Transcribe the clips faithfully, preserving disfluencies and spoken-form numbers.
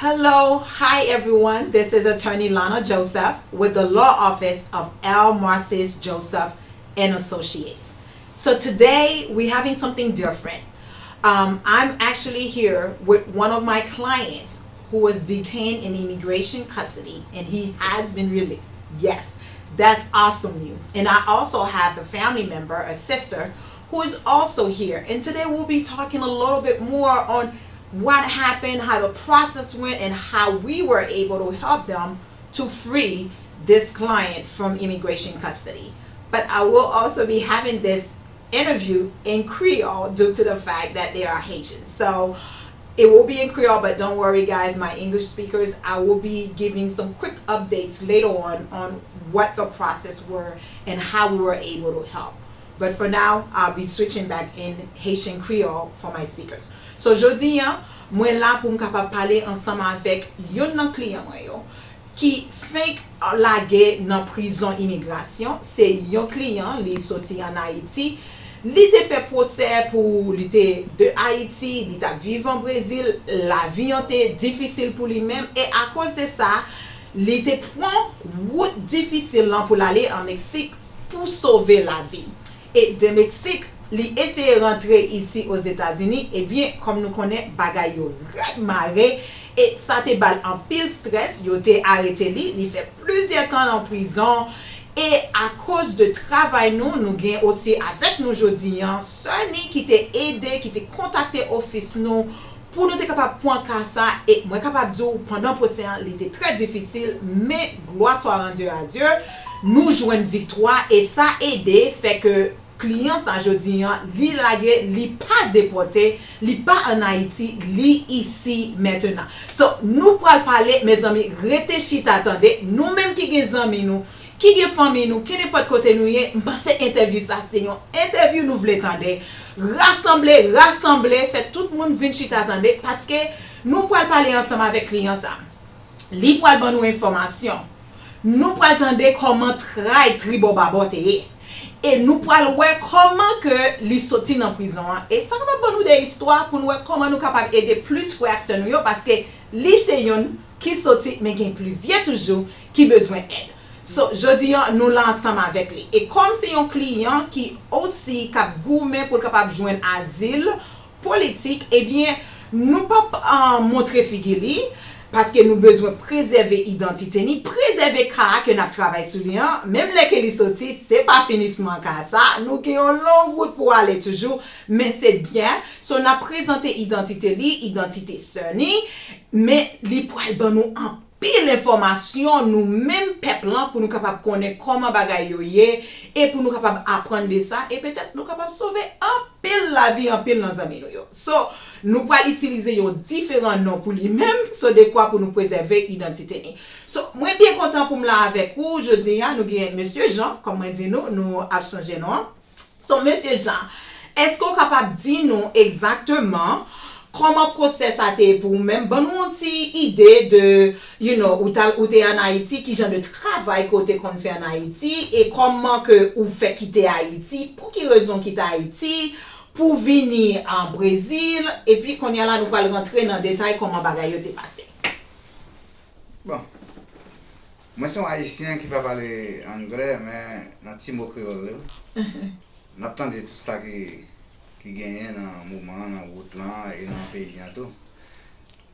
Hello, hi everyone. This is Attorney Lana Joseph with the Law Office of L. Marcis Joseph and Associates. So today we're having something different. Um, I'm actually here with one of my clients who was detained in immigration custody and he has been released. Yes, that's awesome news. And I also have the family member, a sister, who is also here. And today we'll be talking a little bit more on what happened, how the process went, and how we were able to help them to free this client from immigration custody. But I will also be having this interview in Creole due to the fact that they are Haitian. So it will be in Creole, but don't worry, guys, my English speakers, I will be giving some quick updates later on on what the process were and how we were able to help. But for now, I'll be switching back in Haitian Creole for my speakers. So, jodi a, mwen la pou m kapab pale ansanm avèk youn nan kliyan mwen yo ki fenk lage nan prizon imigrasyon. Se yon kliyan, li soti ann Ayiti. Li te fè pwosè pou li te de Ayiti, li t ap viv an Brezil, lavi an te difisil pou li menm, e akoz de sa, li te pran wout difisil lan pou l ale an Meksik pou sove lavi. E de Meksik, li eseye rantre isi Ozetazini, ebyen, kòm nou konnen, bagay yo rèd mare, e sa te ba l anpil strès, yo te arete li, li fè plizyè tan nan prizon, e akoz de travay nou, nou gen osi avèk nou jodi a, Sunny ki te ede, ki te kontakte ofis nou, pou nou te kapab pran ka sa, e mwen kapab di w, pandan pwosè an, li te trè difisil, men glwa swa randi a Dye, nou jwenn viktwa, e sa ede fè ke kliyan sa jodi a, li lage, li pa depòte, li pa ann Ayiti, li isi mentenan. So, nou pral pale, mezanmi, rete chita tande, nou menm ki gen zanmi nou, ki gen fanmi nou, kenenpòt kote nou ye, m panse entèvyou sa se yon entèvyou nou vle tande. Rasanble, rasanble, fè tout moun vin chita tande, paske nou pral pale ansanm avèk kliyan sa. Li pral ban nou enfòmasyon. Nou pral tande kòman tray tribò babò te ye. E nou pral wè kòman ke li soti nan prizon an. E sa kapab ban nou de istwa pou nou wè kòman nou kapab ede plis frè ak sè nou yo, paske li se youn ki soti, men gen plizyè toujou ki bezwen èd. So, jodi a, nou la ansanm avèk li. E kòm se yon kliyan ki osi k ap goumen pou l kapab jwenn azil politik, ebyen, nou p ap, ah, montre figi li, paske nou bezwen prezève idantite ni, prezève ka a ke n ap travay sou li an. Menm lè ke li soti, se pa finisman ka sa. Nou gen yon long wout pou ale toujou, men se byen. So, n ap prezante idantite li, idantite Sunny, men li pral ban nou anpil enfòmasyon, nou menm pèp lan, pou nou kapab konnen kòman bagay yo ye, e pou nou kapab aprann de sa, e petèt nou kapab sove anpil lavi anpil nan zanmi nou yo. So, nou pral itilize yon diferan non pou li menm, so dekwa pou nou prezève idantite ni. So, mwen byen kontan pou m la avèk ou jodi a, nou gen Mesye Jean, kòm mwen di nou, nou ap chanje non an. So, Mesye Jean, èske w kapab di nou egzakteman kòman pwosè sa te ye pou ou menm? Ban nou yon ti ide de, you know, ou ta, ou te ann Ayiti, ki jan de travay ke w te konn fè ann Ayiti, e kòman ke ou fè kite Ayiti, pou ki rezon w kite Ayiti, pou vini an Brezil, epi kounye a la nou pral rantre nan detay kòman bagay yo te pase. Bon, mwen se yon Ayisyen ki pa pale anglè, men nan ti mo kreyòl yo, n ap tande tout sa ki, ki genyen nan moman an, nan wout lan e nan peyi an tou.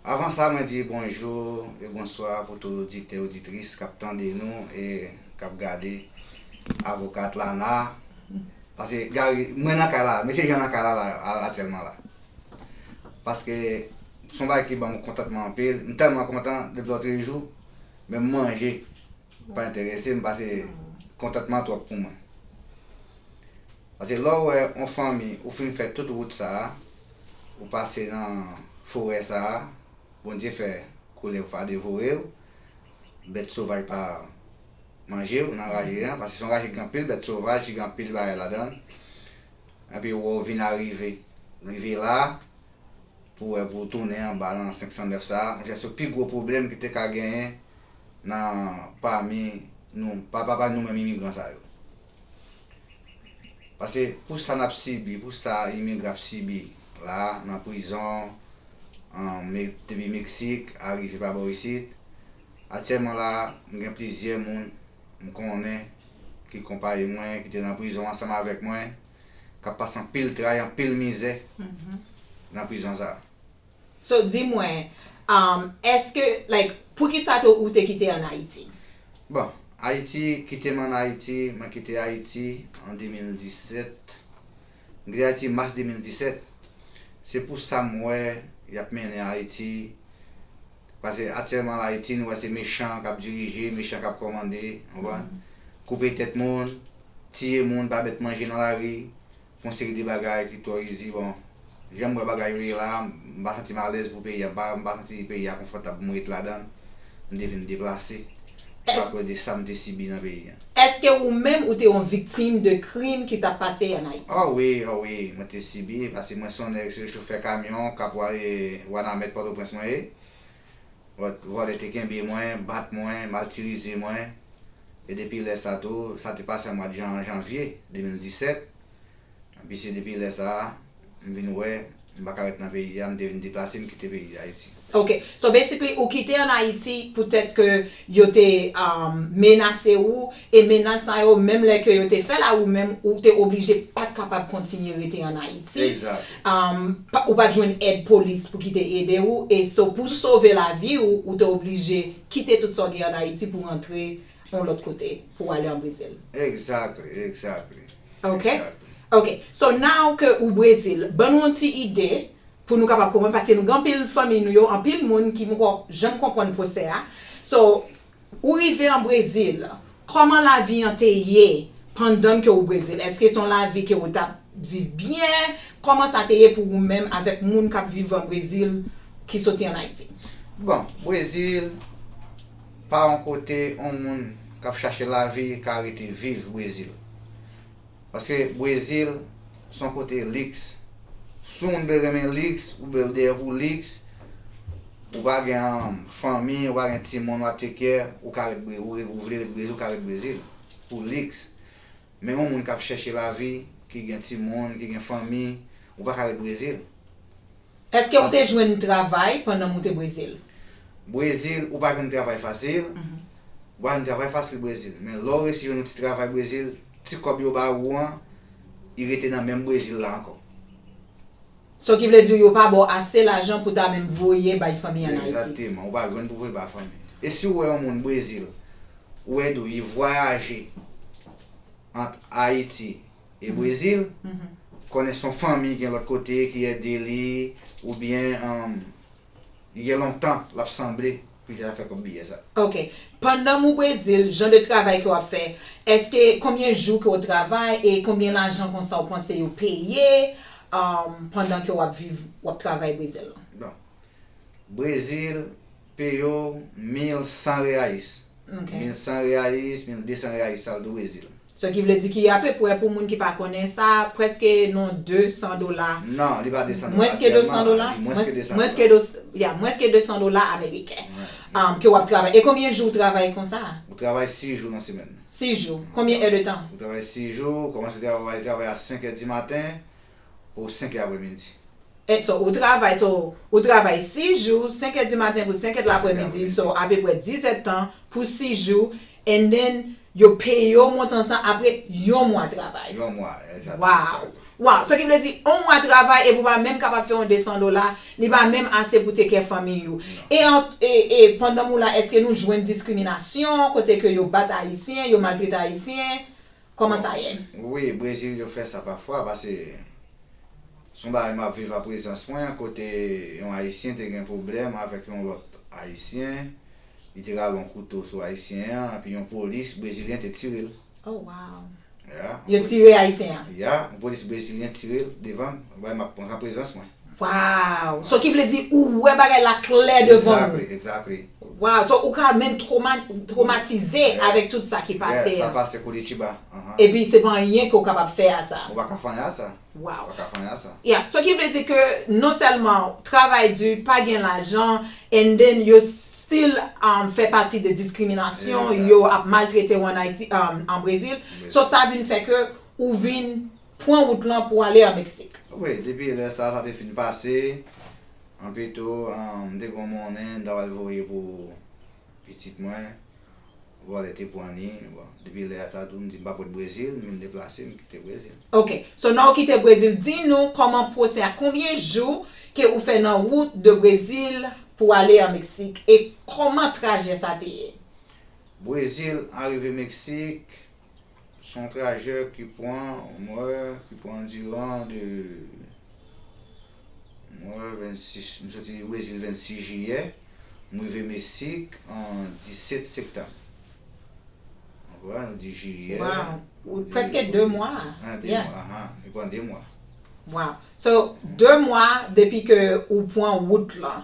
Avan sa, mwen di bonjou e bonswa pou tout oditè, oditris k ap tande nou e k ap gade Avokat Lana. Paske Gary, mwen nan kay la, mesye Jean nan kay la, la, a- aktyèlman la. Paske se yon bagay ki ban m kontantman anpil. M tèlman kontan depi lòtrejou, menm manje pa enterese m, paske kontantman twòp pou mwen. Paske lè w wè yon fanmi, ou fin fè tout wout sa a, ou pase nan forè sa a, Bondye fè koulèv pa devore w, bèt sovaj pa manje w nan raje an, paske se yon raje ki gen anpil bèt sovaj, ki gen anpil bagay ladan l. Epi w wè w vin arive, rive la, pou w wè pou w tounen anba nan senk san nèf sa a, monchè, se pi gwo pwoblèm ki te ka genyen nan pami nou, pa, pa, pa nou menm imigran sa yo. Paske pou sa n ap sibi, pou sa imigran ap sibi la, nan prizon, um, me-, depi Meksik, a rive pa bò isit. Aktyèlman la, m gen plizyè moun m konnen ki konpayi mwen, ki te nan prizon ansanm avèk mwen, k ap pase anpil tray, anpil mizè nan prizon sa a. So, di mwen, um, èske, like, poukisa tou ou te kite ann Ayiti? Bon, Ayiti, kite m ann Ayiti, mwen kite Ayiti an de mil disèt. M kite Ayiti mas de mil disèt. Se pou sa m wè y ap mennen Ayiti. Paske aktyèlman la Ayiti, nou wè se mechan k ap dirije, mechan k ap kòmande, w konprann? Koupe tèt moun, tiye moun, ba bèt manje nan lari, fè yon seri de bagay ki twò izi. Bon, jan m wè bagay yo ye la, m pa santi m alèz pou peyi a, m pa, m pa santi peyi a konfòtab pou m ret ladan l. M te vin deplase pa rapò de sa m te sibi nan peyi a. Èske ou menm ou te yon viktim de krim ki t ap pase ann Ayiti? O wi, o wi, mwen te sibi, paske mwen se yon nèg, se chofè kamyon k ap wale Wanament, Pòtoprens mwen ye. Vòlè te kenbe mwen, bat mwen, matirize mwen. E depi lè sa tou, sa te pase an mwa jan, janvye de mil disèt. Epi se depi lè sa a, m vin wè, m pa ka ret nan peyi a, m te vin deplase, m kite peyi Ayiti. Ok. So basically, ou kite ann Ayiti poutèt ke yo te um, menase ou, e menas sa yo, menm lè ke yo te fè l a ou menm, ou te oblije pa t kapab kontinye rete ann Ayiti. Exactly. Um, pa, ou pa t jwenn èd polis pou ki te ede ou, e so pou sove lavi ou, ou te oblije kite tout sa w gen ann Ayiti pou rantre yon lòt kote, pou w ale an Brezil. Exactly, exactly. Ok. Ok. So now ke ou Brezil, ban nou yon ti ide pou nou kapab konprann, paske nou gen anpil fanmi nou yo, anpil moun ki poko janm konprann pwosè a. So, ou rive an Brezil, kòman lavi an te ye pandan ke ou Brezil? Èske se yon lavi ke ou t ap viv byen? Kòman sa te ye pou ou menm avèk moun k ap viv an Brezil ki soti ann Ayiti? Bon, Brezil pa yon kote yon moun k ap chache lavi ka rete viv Brezil. Paske Brezil se yon kote liks. Si yon moun byen renmen liks, ou byen dèyè pou liks, ou pa gen fanmi, ou pa gen timoun w ap take care, ou ka ret, ou vle ret Brezil, ou ka ret Brezil pou liks. Men yon moun k ap chèche lavi, ki gen timoun, ki gen fanmi, ou pa ka ret Brezil. Èske ou te jwenn travay pandan m ou te Brezil? Brezil, ou pa jwenn travay fasil. Ou pa jwenn travay fasil Brezil. Men lè w resi jwenn yon ti travay Brezil, ti kòb yo ba ou an, li rete nan menm Brezil la ankò. So ki vle di yo pa ba w ase lajan pou ta menm voye bay fanmi ann Ayiti. Egzakteman, ou pa jwenn pou voye bay fanmi. E si w wè yon moun Brezil, ou wè do li vwayaje ant Ayiti e Brezil, konnen se yon fanmi gen lòt kote ki ede li, oubyen li gen lontan l ap sanble pou li ta fè kòb biyè sa. Ok. Pandan m ou Brezil, jan de travay ke w ap fè, èske konbyen jou ke w travay e konbyen lajan konsa w panse yo peye pandan ke w ap viv, w ap travay Brezil? Bon. Brezil peye w mil san reais. Mil san reais, mil de san reais, saldo Brezil. Sa ki vle di ki apeprè pou moun ki pa konnen sa, prèske nan de san dola. Non, li pa de san dola. Mwens ke de san dola? Mwens ke de san dola ameriken ke w ap travay. E konbyen jou w travay konsa? Ou travay sis jou nan semèn. Sis jou. Konbyen èdtan? Ou travay sis jou, ou kòmanse travay, travay a senk è di maten pou senk è aprèmidi. E so, ou travay, so, ou travay sis jou, senk è di maten pou senk è laprèmidi, so, apeprè diz èdtan pou sis jou, and then, yo peye w montan sa apre yon mwa travay. Yon mwa, egzakteman. Wow! Wow! Sa ki vle di, yon mwa travay epi w pa menm kapab fè yon de san dola, li pa menm ase pou take care fanmiy ou. E, e, e pandan m ou la, èske nou jwenn diskriminasyon, kote ke yo bat Ayisyen, yo maltrete Ayisyen? Kòman sa ye? Wi, Brezil yo fè sa pafwa, paske se yon bagay m ap viv a prezans mwen, kote yon Ayisyen te gen pwoblèm avèk yon lòt Ayisyen, li te rale yon kouto sou Ayisyen an, epi yon polis brezilyen te tire l. Oh wow! Ya, yon polis. Yo tire Ayisyen an? Ya, yon polis brezilyen tire l devan m, yon bagay m ap pran a prezans mwen. Wow! So ki vle di ou wè bagay la klè devan ou. Exactly, exactly. Wow! So ou ka menm twoma, twomatize avèk tout sa ki pase an. Yes, sa pase Curitiba. Epi se pa anyen ke w kapab fè a sa. Ou pa ka fè anyen a sa. Wow! Ou pa ka fè anyen a sa. Yeah, so ki vle di ke non sèlman travay di, pa gen lajan, and then yo still um, fè pati de diskriminasyon, yo ap maltrete w an Ayiti, um, an Brezil. So sa vin fè ke ou vin pran wout lan pou ale an Meksik. Wi, depi lè sa, sa te fin pase. Anpito, um, m te gen yon monnen, m ta pral voye pou pitit mwen. Vòlè te pran li. Bon, depi lè a, sa tou, m di m p ap ret Brezil, m vin deplase, m kite Brezil. Ok. So, nan ou kite Brezil, di nou kòman pwosè a, konbyen jou ke ou fè nan wout de Brezil pou ale an Meksik, e kòman trajè sa te ye? Brezil, arive Meksik, se yon trajè ki pran, mwen, ki pran diran de, mwen, vennsis, m soti Brezil vennsis jiyè, m rive Meksik an disèt septanm. Ou konprann? Nou di jiyè, Wow. nou di Prèske de mwa. Ah, de Yeah. mwa, ahan. Li pran de mwa. Wow. So, de mwa depi ke ou pran wout lan.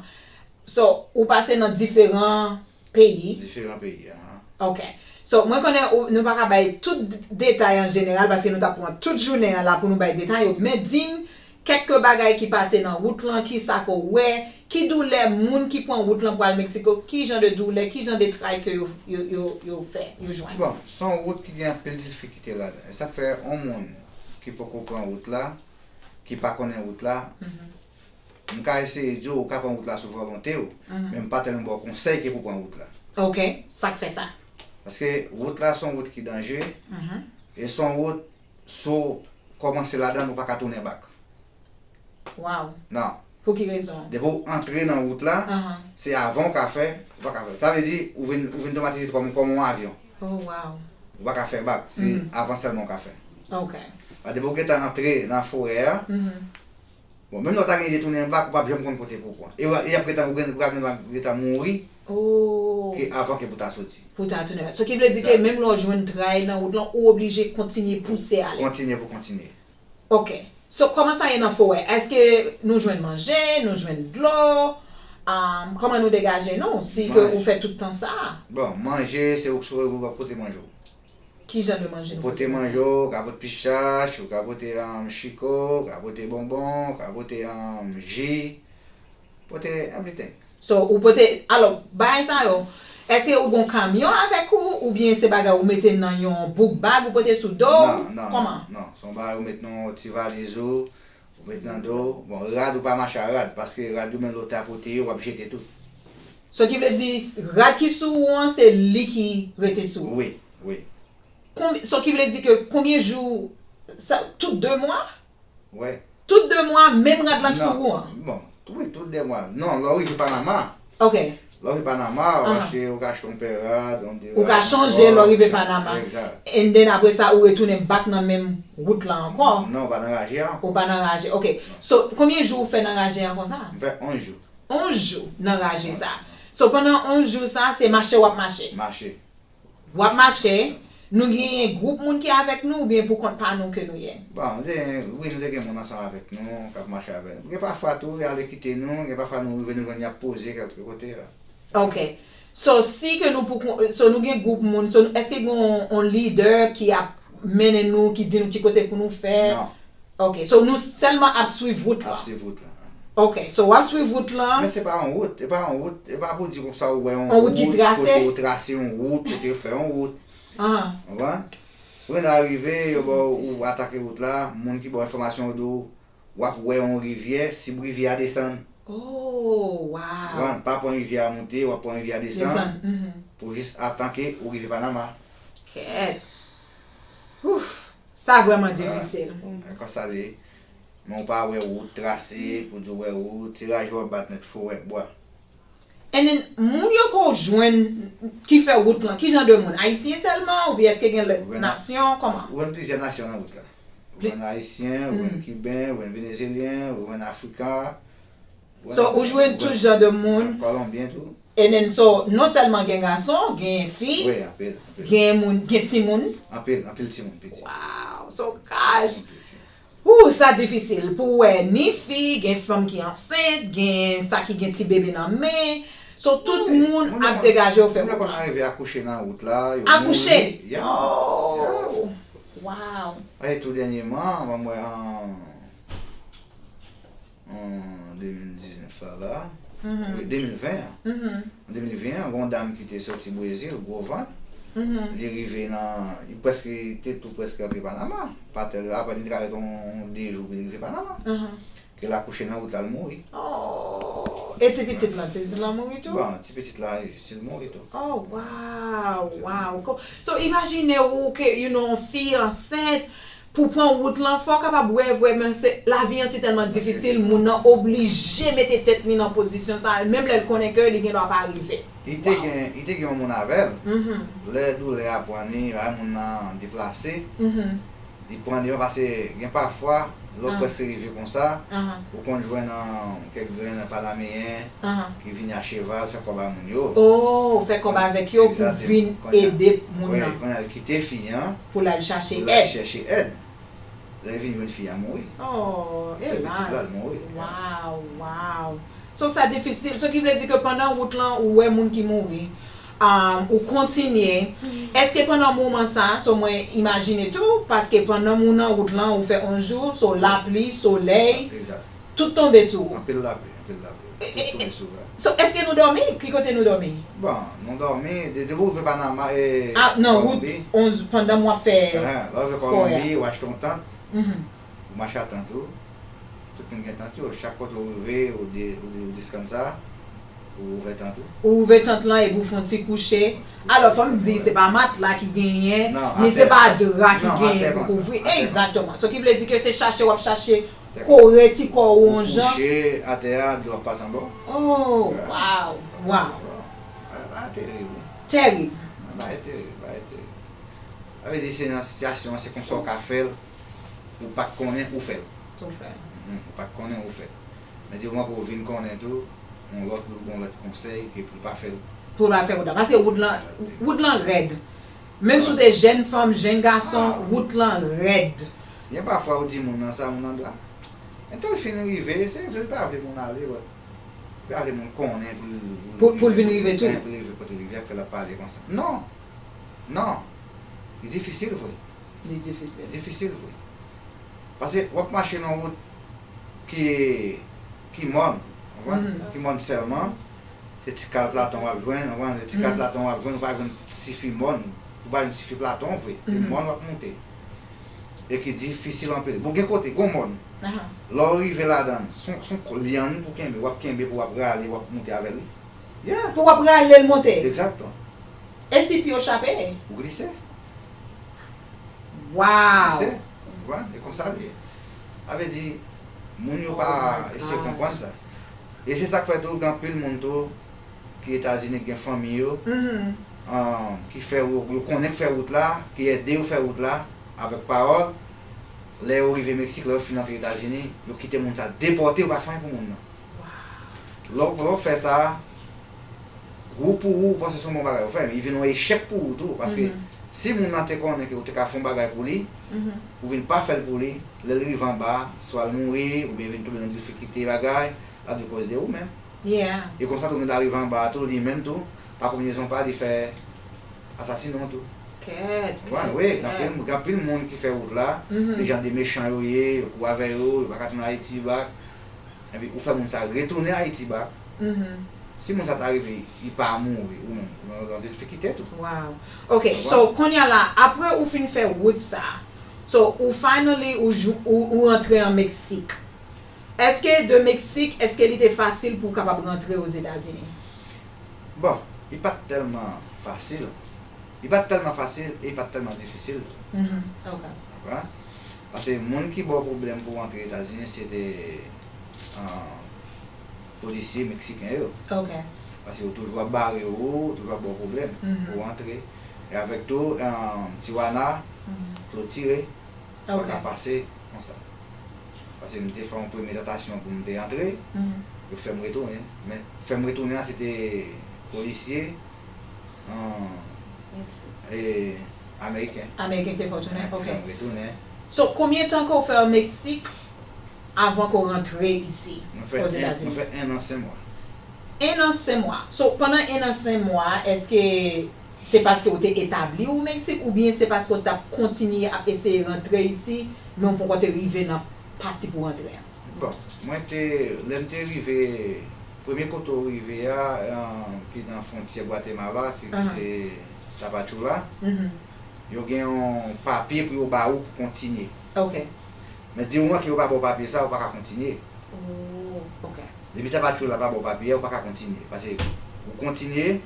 So, ou pase nan diferan peyi. Diferan peyi, ahan. Ok. So, mwen konnen ou, nou pa ka bay tout d- detay an jeneral, paske nou t ap pran tout jounen an la pou nou bay detay yo. Men di m, kèk bagay ki pase nan wout lan, ki sa ke w wè, ki doulè moun ki pran wout lan pou al Meksiko, ki jan de doulè, ki jan de tray ke yo, yo, yo, yo fè, yo jwenn. Bon, se yon wout ki gen anpil difikilte ladan. E sa k fè yon moun ki poko pran wout la, ki pa konnen wout la, Mhm. m ka eseye di w, ou ka pran wout la sou volonte w, Mhm. men m pa tèlman ba w konsèy ke pou pran wout la. Ok, sa k fè sa? Paske wout la se yon wout ki danje, Mhm. e se yon wout, si w kòmanse ladan l, ou pa ka tounen bak. Wow. Non. Pou ki rezon? Depi w antre nan wout la, Ahan. se avan w ka fè, ou pa ka fè. Sa vle di, ou vin, ou vin otomatize kòm, kòm yon avyon. Oh, wow. Ou pa ka fè bak, se Mhm. avan sèlman w ka fè. Ok. A, depi w gentan antre nan forè a, Mhm. bon, menm lè w ta gen ide tounen bak, ou p ap janm konn kote pou w pran. E w- e y ap gentan, ou gen, ou ka gentan mouri Oh. ke avan ke pou ta soti. Pou ta tounen bak. So ki vle di ke Egzakte. menm lè w jwenn tray nan wout lan, ou oblije kontinye pouse ale. Kontinye pou kontinye. Ok. So, kòman sa ye nan forè? Èske nou jwenn manje, nou jwenn dlo? Um, kòman nou degaje nou si ke Manje. ou fè tout tan sa? Bon, manje, se ou ki sou ou k ap pote manje w. Ki jan de manje Ou nou pote pote manje w, ou ka pote pichach, ou ka pote um, chiko, ou ka pote bonbon, ou ka pote um, ji, pote everything. So, ou pote, alò, bagay sa yo, èske ou gon kamyon avèk ou, oubyen se bagay ou mete nan yon book bag ou pote sou do w? Non, non, Kòman? non, non. Se yon bagay ou met nan yon ti valiz ou, ou met nan do w. Bon, rad ou pa mache a rad, paske rad yo menm lè w ta pote yo, w ap jete tou. So ki vle di, rad ki sou ou an, se li ki rete sou ou? Wi, wi. Konb- so ki vle di ke konbyen jou, sa, tout de mwa? Wi. Tout de mwa, menm rad lan k sou ou an? Bon, wi, tout de mwa. Non, lè w rive Panama. Ok. Lè w rive Panama, ou Ahan. achte, ou ka achte yon pè rad, yon de Ou ka rad chanje lè w ankò. rive Panama. Egzak. And then apre sa, ou retounen back nan menm wout lan ankò? Non, ou pa nan raje a. Ou pa nan raje. Ok. So, konbyen jou ou fè nan raje a konsa? M fè onz jou. Onz jou nan raje sa. So, pandan onz jou sa, se mache w ap mache? Mache. W ap mache, nou genyen gwoup moun ki avèk nou oubyen pou kont pa nou ke nou ye? Bon, nou te, wi, nou te gen moun ansanm avèk nou, k ap mache avèk nou. Gen pafwa tou, y ale kite nou, gen pafwa nou rive nou jwenn y ap poze kèlke kote la. Ok. So, si ke nou pou kon- so, nou gen gwoup moun, so, èske gen yon, yon lidè ki ap mennen nou, ki di nou ki kote pou nou fè? Non. Ok, so nou sèlman ap swiv wout la. Ap swiv wout la. Ok, so w ap swiv wout lan. Men se pa yon wout, e pa yon wout, e pa pou di konsa ou wè yon Yon wout ki wout, trase. kote yo trase yon wout, kote yo fè yon wout. Ahan. Konprann? Ou vin arive, yo ba w, ou atake wout la, moun ki ba w enfòmasyon yo di w, w ap wè yon rivyè, sib rivyè a desann. Oh, wow. Konprann? Pa pran rivyè a monte, w ap pran rivyè a desann. Desann, mhm. Pou jis atan ke ou rive Panama. Kèt. Ouf. Sa vrèman difisil. Konsa li ye. Men ou pa wè wout trase, pou di w wè wout, se raje w ap bat nèt, forè, bwa. And then, moun yo ke w jwenn ki fè wout lan, ki jan de moun? Ayisyen sèlman, oubyen èske gen lòt Ou jwenn nasyon? Kòman? Ou jwenn plizyè nasyon nan wout la. Ou Pli- jwenn ayisyen, ou jwenn Hmm. kiben, ou jwenn venezelyen, ou jwenn afrikan. So, ou jwenn tout jan de moun. Kolonbyen tou. And then, so, non sèlman gen gason, gen fi, Wi, anpil, anpil. gen moun, gen timoun. Anpil, anpil timoun piti. Wow, so gosh. Anpil timoun. Ooh, sa difisil pou w wè ni fi, gen fanm ki ansent, gen sa ki gen ti bebe nan men. So, tout Wi, moun moun ap yo degaje yo fè moun yo konn arive akouche nan wout la, yo Akouche? mouri. Yeah. Oh, Yeah. wow. E tou dènyèman, mwen wè an an de mil diznèf la la, Mhm. wi, de mil ven an. Mhm. An de mil ven an, gen yon dam ki te soti Brezil, gwo vant. Mhm. Li rive nan, li prèske, te tou prèske antre Panama. Pa tèl, apèn li te ka ret yon de jou pou li rive Panama. Mhm. Ke l akouche nan wout la, l mouri. Oh. E ti pitit lan, ti pitit lan mouri tou? Bon, ti pitit la, si l mouri tou. Oh, wow, wow. Ko- So, imagine ou ke, you know, yon fi ansent, pou pran wout lan, fò w kapab wè vrèman se, lavi an se tèlman difisil, moun nan oblije mete tèt li nan pozisyon sa, menm lè l konnen ke li gen dwa pa rive. Li te gen, li te gen yon moun avè l. Lè doulè a pran li, lè moun nan deplase, li pran li, paske gen pafwa, lè w prèske rive konsa, ou konn jwenn kèk grenn panameyen ki vini a cheval, fè kòb a moun yo. Oh, fè kòb avèk yo pou vin ede moun nan. Kounye a l kite fi an. Pou l al chache èd. Pou l al chache èd. Lè l vin jwenn fi a mouri. Oh, elas. Fè pitit la, l mouri. Wow, wow. So sa difisil. So ki vle di ke pandan wout lan, ou wè moun ki mouri, um, ou kontinye. Èske pandan moman sa, so mwen imajine tou, paske pandan moun nan wout lan, ou fè onz jou, so lapli, solèy, tout tonbe sou ou. Anpil lapli, anpil lapli. Tout tonbe sou ou. So, èske nou dòmi? Ki kote nou dòmi? Bon, nou dòmi, de, depi w rive Panama, e, Ah, nan wout onz, pandan m w ap fè. Lè w rive Kolonbi, w achte yon tant, ou mache a tant ou. Tout moun gen tant yo. Chak kote w rive, ou de, ou de, ou deskann sa, ou ouvè tant ou. Ou ouvè tant lan epi w fè yon ti kouche. Alò, fò m di, se pa matla ki genyen, ni se pa dra ki genyen pou kouvri. Egzakteman. So, ki vle di ke se chache w ap chache kore ti kò ou yon jan. Ou kouche atè a, dlo ap pase anba w. Oh, wow, wow. Bagay terib, wi. Terib. Bagay terib, bagay terib. Sa vle di se nan sitiyasyon an, se konsa w ka fè l, ou pa t konnen ou fè l. Ou fè l. Ou pa t konnen ou fè l. Men di moman ke w vin konnen tou, yon lòt gwoup, yon lòt konsèy ke pou l pa fè l. Pou l pa fè wout la. Paske wout lan, wout lan rèd. Menm si w te jèn fanm, jèn gason, wout lan rèd. Gen pafwa ou di moun nan sa, moun nan di, ah, entèl fin rive, se vre l pa vle moun ale, but li pa vle moun konnen pou l, pou l vin rive tou. Pou l rive kote l rive, ap fè l ap pale konsa. Non! Non! Li difisil vre. Li difisil. Difisil vre. Paske w ap mache nan wout ki, ki mòn, ou konprann? Ki mòn sèlman. Se ti kal platon w ap jwenn, ou konprann? Se ti kal platon w ap jwenn, ou pa jwenn ti fi mòn, ou pa jwenn ti fi platon vre. E mòn w ap moute. E ki difisil anpil. Bon, gen kote, gon mòn. Lè w rive ladan l, se yon, se yon lyann pou kenbe, w ap kenbe pou w ap rale, w ap moute avè l, wi. Yeah. Pou w ap rale l monte. Egzakteman. E si pye w chape? Ou glise. Wow! Ou glise. Ou konprann? E konsa l ye. Sa vle di, moun yo pa eseye konprann sa. E se sa k fè tou, gen anpil moun tou ki Etazini, ki gen fanmi yo, um, ki fè, yo konnen k fè wout la, ki ede yo fè wout la, avèk pawòl. Lè yo rive Meksik, lè yo fin antre Etazini, yo kite moun sa depòte, yo pa fè anyen pou moun nan. Lè w, lè w fè sa, ou pou ou, ou panse se yon bon bagay ou fè, men li vin yon echèk pou ou tou, paske si moun nan te konnen ke ou te ka fè yon bagay pou li, ou vin pa fè l pou li, lè l rive anba, swa l mouri, oubyen vin tonbe nan difikilte bagay, l ap di koz de ou menm. E konsa tou moun ta rive anba a tou, li menm tou, pa konbinezon pa, li fè asasinen w tou. Kèt, kèt, kèt. Wi, gen anpil, gen anpil moun ki fè wout la, se jan de mechan yo ye, yo kou avè yo, yo pa ka tounen Ayiti back. Epi ou fè moun sa retounen Ayiti back. Si moun sa ta rive, li pa mouri, ou menm, ou nan yon difikilte tou. Wow. Ok, so, kounye a la, apre ou fin fè wout sa, so, ou finally, ou, ou, ou rantre an Meksik. Èske de Meksik, èske li te fasil pou w kapab rantre Ozetazini? Bon, li pa t tèlman fasil. Li pa t tèlman fasil e li pa t tèlman difisil tou. Mhm, ok. Ou konprann? Paske moun ki ba w pwoblèm pou w antre Etazini, se te, ah, polisye meksiken yo. Ok. Paske yo toujou ap bare w, toujou ap ba w pwoblèm pou w antre. E avèk tou, ah, Tijuana klotire. Pa ka pase konsa. Paske m te fè yon premye tantasyon pou m te antre, yo fè m retounen. Men fè m retounen an, se te polisye, an, e, ameriken. Ameriken ki te fè w tounen? Ok. Fè m retounen. So, konbyen tan ke w fè o Meksik avan ke w rantre isi, Ozetazini? Mwen fè en, mwen fè en an senk mwa. En an senk mwa. So, pandan en an senk mwa, èske Se paske w te etabli w Meksik oubyen se paske w t ap kontinye ap eseye rantre isi, men w poko te rive nan pati pou w rantre an? Bon, mwen te, lè m te rive, premye kote w rive a, ki nan fwontyè Gwatemala, se, se Tapachula, yo gen yon papye pou yo ba ou pou kontinye. Ok. Men di moman ke yo pa ba w papye sa, ou pa ka kontinye. Oh, ok. Depi tapatchou la pa ba w papye a, ou pa ka kontinye. Paske ou kontinye,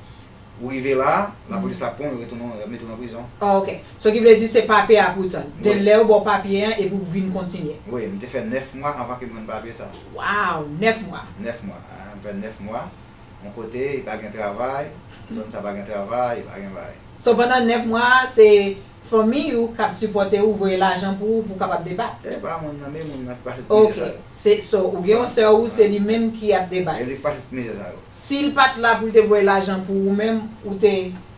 ou rive la, lapolis ap pran w, yo retounen w, yo mete w nan prizon. Oh, ok. So ki vle di se papye a pou w tann. Den lè yo ba w papye an epi w vin kontinye. Wi, m te fè nèf mwa anvan ke m jwenn papye sa. Wow, nèf mwa. Nèf mwa. Ah, m fè nèf mwa. Yon kote, e pa gen travay, zòn sa pa gen travay, e pa gen bagay. So pandan nèf mwa, se fanmi ou k ap sipòte ou, voye lajan pou ou, pou w kapab debat. E pa moun nan, men moun nan ki pase tout mizè sa yo. Ok. Se, so, ou gen yon sè ou, se li menm ki ap debat. E li ki pase tout mizè sa yo. Si l pa t la pou l te voye lajan pou ou menm, ou te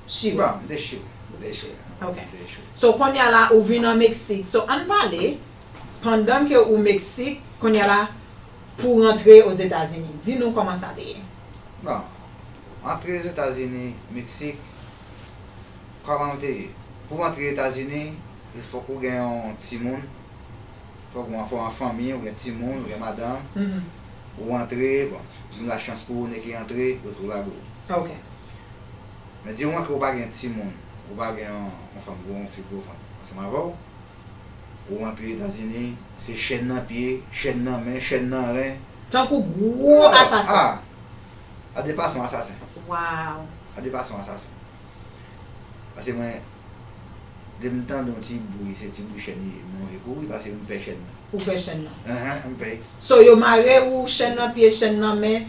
chire. Bon, m te chire. M te chire. Ok. M te chire. So, kounye a la, ou vin an Meksik. So, ann pale, pandan ke ou Meksik, kounye a la, pou w rantre Ozetazini. Di nou kòman sa te ye. Bon, antre Ozetazini, Meksik, kòman l te ye? Pou w antre Etazini, il fòk ou gen yon timoun, fòk ou fò an fanmi, ou gen timoun, ou gen madanm, ou antre, bon, gen lachans pou ou, nèg ki antre, yo tou lage w. Ok. Men di moman ke ou pa gen timoun, ou pa gen yon, yon fanm gwo, yon fi gwo vant ansanm avè w, ou antre Etazini, se chèn nan pye, chèn nan men, chèn nan ren. Tankou gwo asasen. Ah! Ap depase yon asasen. Wow! Ap depase yon asasen. Paske mwen, depi m tande yon ti bri, se ti bri chèn li ye, mwen anvi kouri paske m pè chèn nan. Ou pè chèn nan? Enhen, m pè. So yo mare ou chèn nan pye, chèn nan men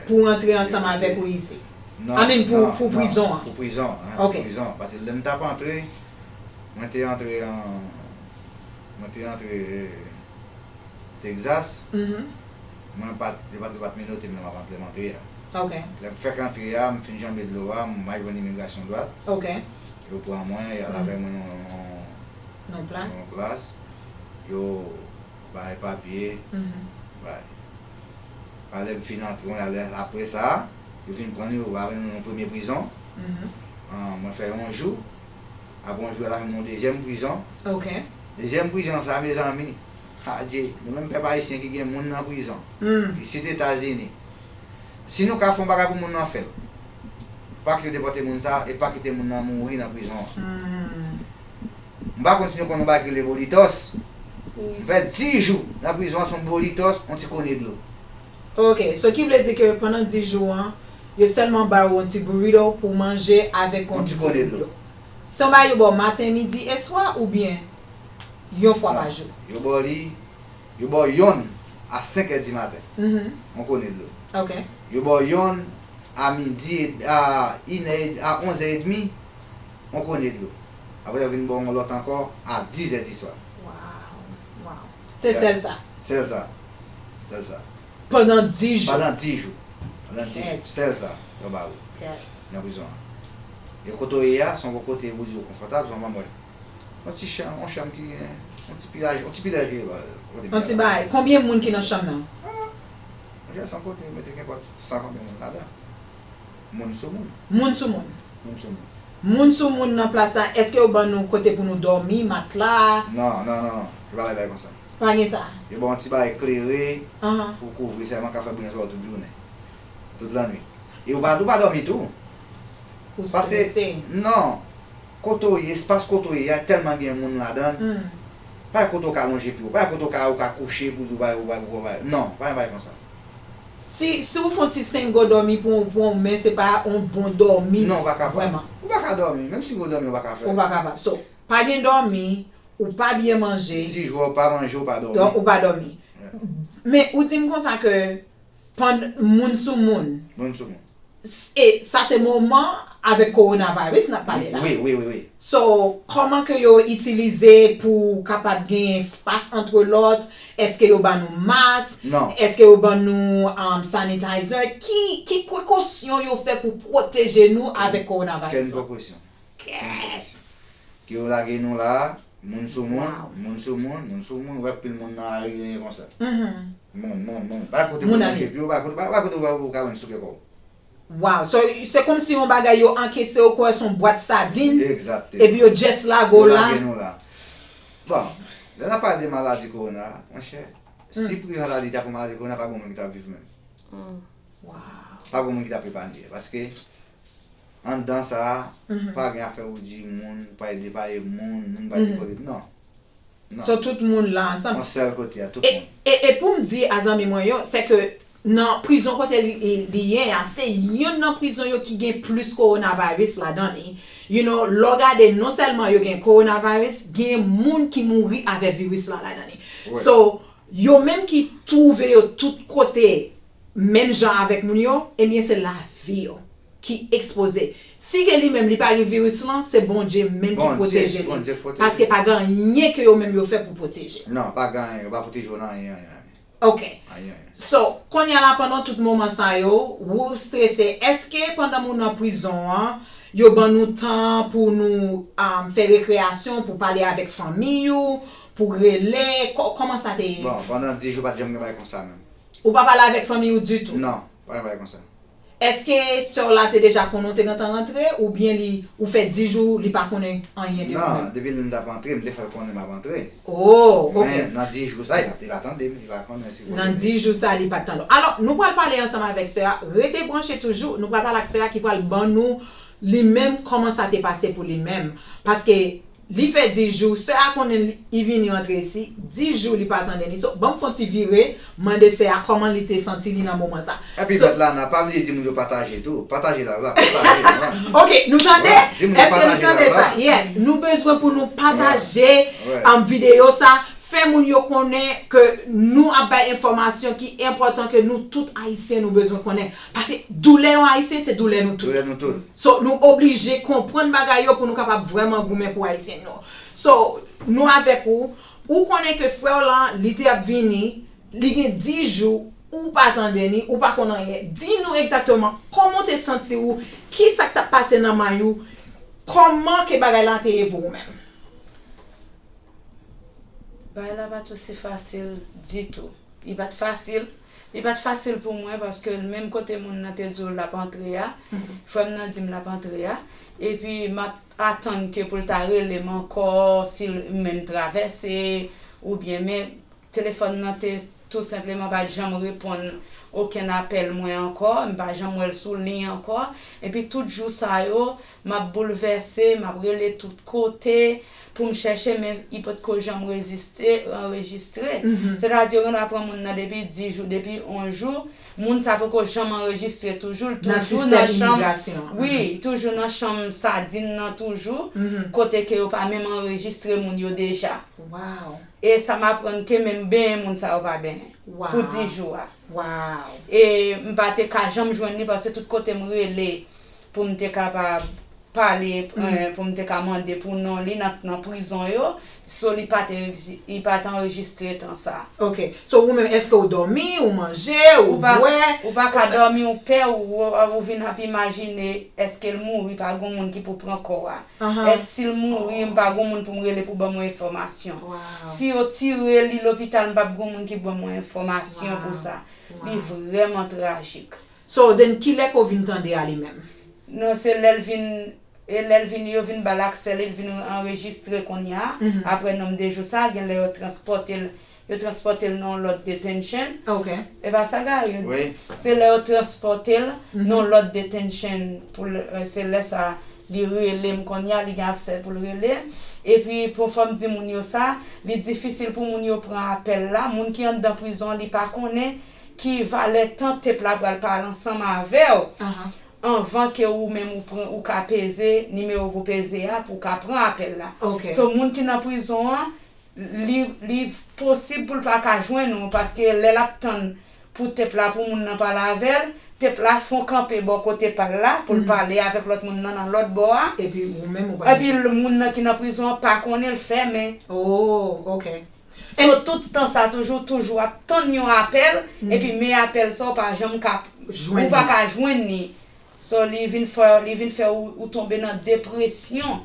pou w antre ansanm avèk ou isit? I mean, pou, pou prizon an. Pou prizon an, pou prizon an. Paske lè m t ap antre, mwen te antre an, mwen te antre Texas, mwen pa t, yo pa t, yo pa t menote m lè m ap antre, m antre a. Lè m fèk antre a, m fin janbe dlo a, m al jwenn imigrasyon dwat. Yo pran mwen, y al avè mwen nan yon, nan yon plas. Yo bay papye, bay. Alè m fin antre, kounye a lè, apre sa, yo vin pran nou, yo ba nou nan premye prizon. An, mwen fè yon jou. Apre yon jou, yo al avè m nan yon dezyèm prizon. Ok. Dezyèm prizon sa, mezanmi, adye, nou menm pèp ayisyen ki gen moun nan prizon, isit Etazini, si nou ka fè yon bagay pou moun nan, fè l. Pa kite yo depòte moun sa, e pa kite moun nan mouri nan prizon an. M pa konn si nou konn yon bagay ki rele Bolitos. M fè dis jou nan prizon an, se yon Bolitos, yon ti kone dlo. Ok, so ki vle di ke pandan dis jou an, yo sèlman ba ou yon ti burrito pou w manje avèk yon ti kone dlo. Se yon bagay yo ba w maten, midi e swa oubyen yon fwa pa jou? Yo ba w li, yo ba w yonn a senk è di maten, yon kone dlo. Ok. Yo ba w yonn a midi, a inè, a onz è edmi, yon kone dlo. Apre yo vin ba w yon lòt ankò a dis è di swa. Wow, wow. Se sèl sa? Sèl sa. Sèl sa. Pandan dis jou? Pandan dis jou. Pandan dis jou. Sèl sa yo ba ou nan prizon an. E kote w ye a, se yon kote pou di w konfòtab, se yon manmwèl. Yon ti chanm, yon chanm ki gen yon ti pilaj, yon ti pilaj. Yon ti bagay. Konbyen moun ki nan chanm nan? Ah, se yon kote mete kenpòt san konbyen moun ladan. Moun sou moun. Moun sou moun. Moun sou moun. Moun sou moun nan plas la, èske yo ban nou kote pou nou dòmi, matla? Non, non, non, non. Yo pa bay bagay konsa. Pa gen sa. Yo ba w yon ti bagay klere pou w kouvri sèlman k ap fè bouyon sou ou tout jounen. Tout lannwit. E ou pa, ou pa dòmi tou. Ou strese. Non. Kote w ye, espas kote w ye a tèlman gen moun ladan l. Pa gen kote w ka lonje pye w. Pa gen kote w ka, ou ka kouche pou di w pa, ou pa, ou pa. Non, pa gen bagay konsa. Si, si w fè yon ti sengo dòmi pou, pou yon men, se pa yon bon dòmi. Non, ou pa kapab. Vrèman. Ou pa ka dòmi. Menm sengo dòmi, ou pa ka fè. Ou pa kapab. So, pa gen dòmi, ou pa byen manje. Dis jou, ou pa manje, ou pa dòmi. Donk, ou pa dòmi. Men, ou di m konsa ke pandan moun sou moun. Moun sou moun. E sa se moman avèk kowonaviris n ap pale la. Wi, wi, wi, wi. So, kòman ke yo itilize pou kapab gen espas antre lòt? Èske yo ban nou mas? Non. Èske yo ban nou um, sanitizer? Ki, ki prekosyon yo fè pou pwoteje nou avèk kowonaviris la? Kenn prekosyon. Kenn prekosyon. Ke yo lage nou la, moun sou moun, moun sou moun, moun sou moun, ou wè pil moun nan lari genyen konsa. Moun, moun, moun. Pa kote pou manje pye w, pa kote, pa kote ou ka jwenn souke kò w. Wow, so se kòmsi yon bagay yo ankese w kwè se yon bwat sadin. Egzakteman. Epi yo just lage w la. Yo lage nou la. Bon, lè n ap pale de maladi kowona, monchè, si prizon ta di ta pou maladi kowona, pa gen moun ki t ap viv menm. Wow. Pa gen moun ki t ap epaye. Paske anndan sa a, pa gen afè ou di moun pral depaye moun, moun pral depòte. Non. So, tout moun la ansanm. Yon sèl kote a, tout moun. E, e pou m di a zanmi mwen yo, se ke nan prizon kote li, li, li ye a, se youn nan prizon yo ki gen plis kowonaviris ladan li. You know, lè w gade, non sèlman yo gen kowonaviris, gen moun ki mouri avè viris la ladan li. So, yo menm ki twouve yo tout kote, menm jan avèk moun yo, ebyen, se lavi yo ki ekspoze. Si ke li menm li pa gen viris lan, se Bondye menm ki pwoteje li. Paske pa gen anyen ke yo menm yo fè pou pwoteje. Non, pa gen anyen, yo pa pwoteje w nan anyen, anyen, anyen. Ok. Anyen, anyen. So, kounye a la, pandan tout moman sa yo, ou strese, èske pandan moun nan prizon an, yo ban nou tan pou nou um, fè rekreyasyon, pou pale avèk fanmi ou, pou rele, kò- kòman sa te ye? Bon, pandan dis jou, pa t janm gen bagay konsa menm. Ou pa pale avèk fanmi ou ditou? Non, pa gen bagay konsa. Èske sè w la te deja konnen w te gentan rantre, oubyen li, ou fè dis jou, li pa konnen anyen de ou menm? Non, depi lè m t ap antre, m te fè l konnen m ap antre. Oh, ok. Men nan dis jou sa, li pa, li pa tande m, li pa konnen si vre. Nan dis jou sa, li pa t tande w. Alò, nou pral pale ansanm avèk sè a. Rete branche toujou, nou pral pale ak sè a ki pral ban nou li menm kòman sa te pase pou li menm. Paske li fè dis jou, sè a konnen li, li vini rantre isi, dis jou li pa tande li. So, ban m fè yon ti vire, mande sè a kòman li te santi li nan moman sa. Epi So, Svetlana, pa bliye di moun yo pataje tou. Pataje live la, pataje live la. Ok, nou tande? Di moun yo Èske nou pataje tande live sa? la. Yes, nou bezwen pou nou pataje Wè. um, videyo sa. Fè moun yo konnen ke nou ap bay enfòmasyon ki enpòtan ke nou tout Ayisyen nou bezwen konnen. Paske doulè yon Ayisyen, se doulè nou tout. Doulè nou tout. So, nou oblije konprann bagay yo pou nou kapab vrèman goumen pou Ayisyen nou. So, nou avèk ou. Ou konnen ke frè w lan, li te ap vini, li gen dis jou, ou pa tande ni, ou pa konn anyen. Di nou egzakteman kòman w te santi w, ki sa k t ap pase nan may ou, kòman ke bagay lan te ye pou ou menm? Bagay la pa t osi fasil ditou. Li pa t fasil. Li pa t fasil pou mwen paske menm kote moun nan te di w l ap antre a, frè m nan di m l ap antre a, epi m ap atann ke pou l ta rele m ankò, si l menm travèse, oubyen men telefòn nan te tou senpleman pa t janm reponn okenn apèl mwen ankò, m pa janm wè l sou liy ankò. Epi tout jou sa yo, m ap boulvèse, m ap rele tout kote pou m chèche, men li potko janm reziste, anrejistre. Sètadi, yo genlè pran moun nan depi dis jou, depi onz jou, moun sa poko janm anrejistre, toujou, l Nan toujou sistèm nan chanm, imigrasyon an. Wi, toujou nan chanm sadin nan toujou, kote ke yo pa menm anrejistre moun yo deja. Wow. E sa m aprann ke menm benyen moun sa yo pa benyen. Pou dis jou a. Wow. E m pa te ka janm jwenn li paske tout kote m rele pou m te kapab pale, eh, pou m te ka mande pou non li nan, nan prizon yo. So li pa te, li pa te anrejistre tan sa. Ok. So ou menm, èske ou dòmi, ou manje, ou bwè? Ou pa ka dòmi, ou pè, ou, ou, ou vin ap imajine èske l mouri, pa gon moun ki pou pran kò a. Èske si l mouri, m pa gon moun pou m rele pou ban mwen enfòmasyon. Si yo tire li lopital, m p ap gon moun ki ban mwen enfòmasyon pou sa. Li vrèman trajik. So, then kilè ke w vin tande a li menm? Non, se lè l vin, e lè l vin, yo vin ba l aksè, li vin anrejistre kounye a. Apre nonm de jou sa, gen lè yo transpòte l, yo transpòte l nan yon lòt detention. Ok. E pa sa, Gary? Wi. Se lè yo transpòte l nan yon lòt detention, pou l, eh, se lè sa li rele m kounye a, li gen aksè pou l rele. Epi, pou fò m di moun yo sa, li difisil pou moun yo pran apèl la. Moun ki anndan prizon an, li pa konnen ki valè tan tep la pral pale ansanm avè w anvan ke ou menm ou pran, ou ka peze nimewo pou peze a pou w ka pran apèl la. Ok. So, moun ki nan prizon an, li, li posib pou l pa ka jwenn ou, paske lè l ap tann pou tep la, pou moun nan pale avè l, tep la fon kanpe bò kote pa l la, pou l pale avèk lòt moun nan nan lòt bò a. Epi ou menm ou pa Epi l- moun nan ki nan prizon an pa konnen l fèmen. Oh, ok. So, tout tan sa toujou, toujou ap tann yon apèl, epi men apèl sa w pa janm ka, Jwenn ou pa li. ka jwenn li. So, li vin fè, li vin fè ou, ou tonbe nan depresyon.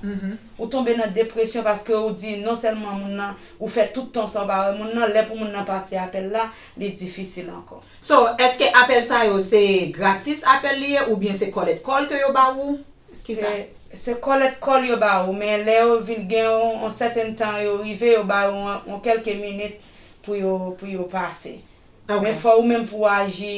Ou tonbe nan depresyon paske ou di non sèlman moun nan, ou fè tout tan sa w pa wè moun nan, lè pou moun nan pase apèl la, li difisil ankò. So, èske apèl sa yo se gratis apèl li ye oubyen se kòlèt kòl ke yo ba ou? Kisa? Se, se kòlèt kòl yo ba ou, men lè yo vin gen yon, yon sèten tan yo rive, yo ba ou yon, yon kèlke minit pou yo, pou yo pase. Ok. Men fò ou menm pou w aji